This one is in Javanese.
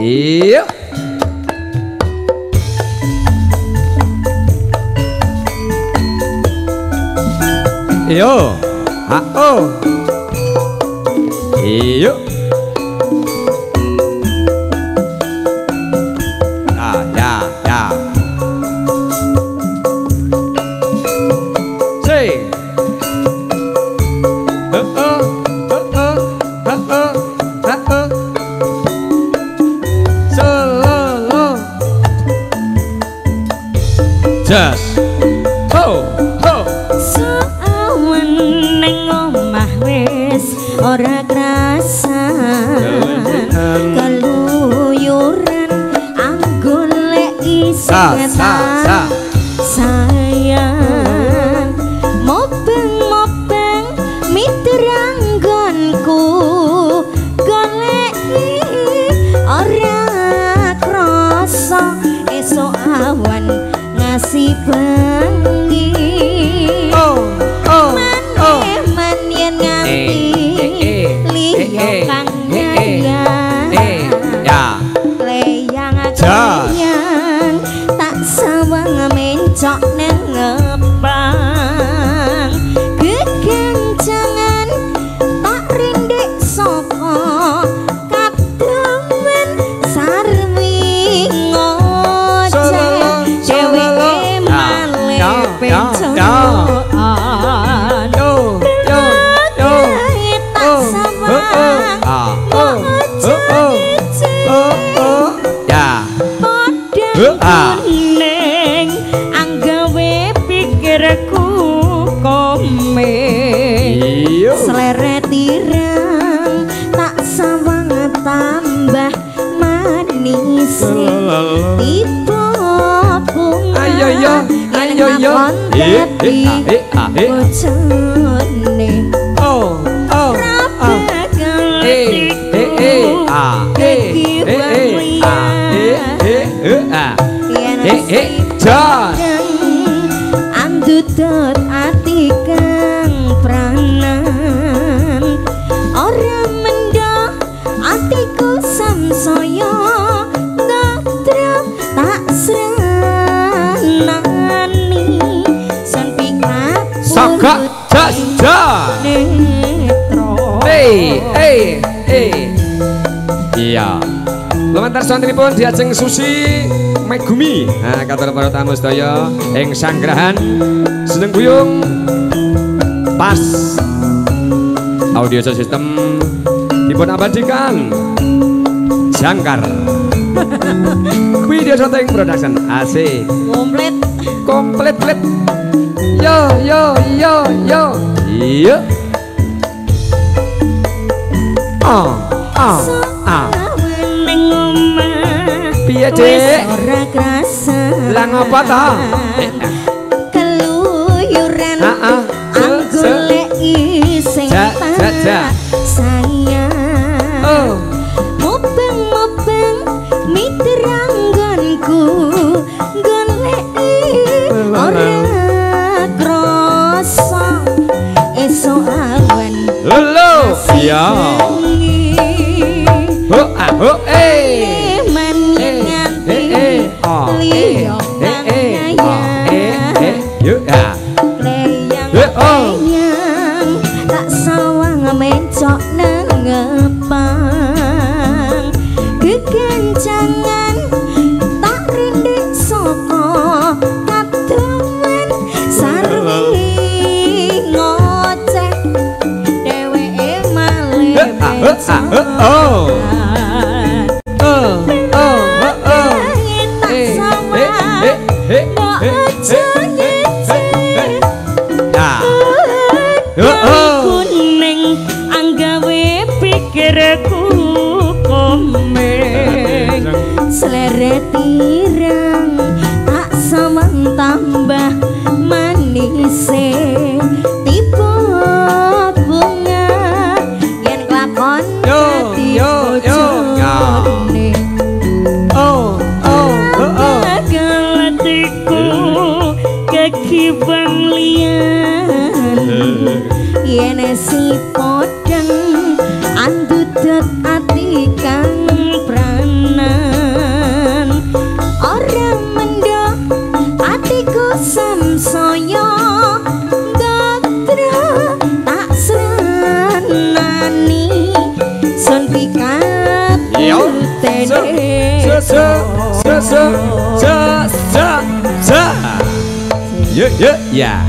Iya. Yo. Ha oh. Iya. Ah ya ya. Sing. Oh oh oh oh oh oh oh. Solo. Jas. Ho ho. Sawen neng omah wis ora krasan. Keluyuran anggoleki Sa sa sa. Sayang mobeng-mobeng mitranggonku goleki ora krasa esuk awan ngasih bengi. Oh oh oh. Maneman yen nganti liya kang ngayang ya. Kleyang Jas. kleyang tak sawang mencok nang ngepang gegancangan tak rindik saka kademen sarwi ngoceh dheweke malih Ya, ya, ya. pecokan Yo yo yo. tak Oh, oh, sawang ah, oh, oh, oh, oh, oh, ya. Padha Ah. kuning anggawe pikirku kome Iya. selere tirang tak sawang tambah manis tiba bunga Ayo yo, ayo yo. Eh, eh, ah, eh, ah, eh. Bojone Oh, oh, ah. Eh, eh, eh, ah, eh, eh, eh, ah, eh, eh, eh, ah. Eh, eh, jos. Andutut ati kang pranan ora mendho atiku samsaya ndadra tak sranani sun pikapundhut Soga, jos, jos. netra. Eh, eh, eh. Iya. Lumantar sontenipun diajeng Susi Megumi. Nah, katur para tamu sedaya ing sanggrahan seneng guyung pas audio system dipun abadikan jangkar. Video syuting production AC Komplit. Komplit komplit. Yo yo yo yo. Iya. Oh, oh, ah. Ning omah Piye, wis Dik? ora krasan. Lah ngopo to? Keluyuran Heeh. anggoleki sing Ja, ja, ja. tak sayang. Oh. Mubeng-mubeng mitranggonku goleki ora krasa esuk awan Halo. Iya. Ho ah ho eh. Eman Eh, nganti eh, eh, oh, eh, liya eh, eh, oh, eh, eh, yuk ya. Kleyang Eh, oh. kleyang tak sawang mencok nang ngepang gegancangan tak rindik saka kademen sarwi ngoceh dheweke malih Eh, ah, eh, ah, eh, oh. pecokan. Atiku samsaya ndadra tak senani sun pikat Se se se se se se se. Ye ye ya.